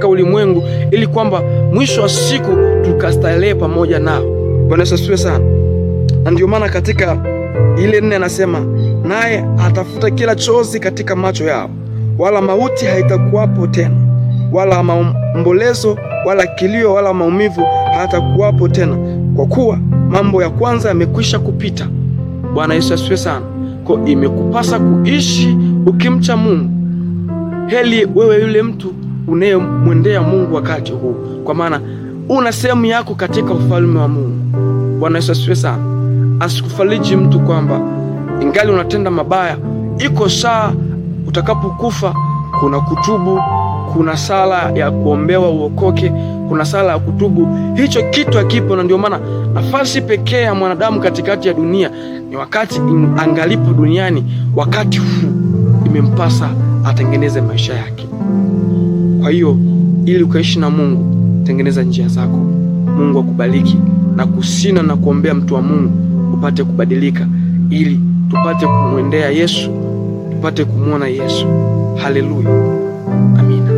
Ulimwengu ili kwamba mwisho wa siku tukastarehe pamoja nao. Bwana Yesu asifiwe sana. Na ndio maana katika ile 4 anasema, naye atafuta kila chozi katika macho yao, wala mauti haitakuwapo tena, wala maombolezo wala kilio wala maumivu hayatakuwapo tena, kwa kuwa mambo ya kwanza yamekwisha kupita. Bwana Yesu asifiwe sana. Kwa imekupasa kuishi ukimcha Mungu. Heli wewe yule mtu unayemwendea Mungu wakati huu, kwa maana una sehemu yako katika ufalme wa Mungu. Bwana Yesu asifiwe sana. Asikufariji mtu kwamba ingali unatenda mabaya, iko saa utakapokufa kuna kutubu, kuna sala ya kuombewa uokoke, kuna sala ya kutubu. Hicho kitu hakipo, na ndio maana nafasi pekee ya mwanadamu katikati ya dunia ni wakati angalipo duniani, wakati huu imempasa atengeneze maisha yake. Kwa hiyo ili ukaishi na Mungu, tengeneza njia zako. Mungu akubariki na kusina na kuombea mtu wa Mungu upate kubadilika, ili tupate kumwendea Yesu, tupate kumwona Yesu. Haleluya, amina.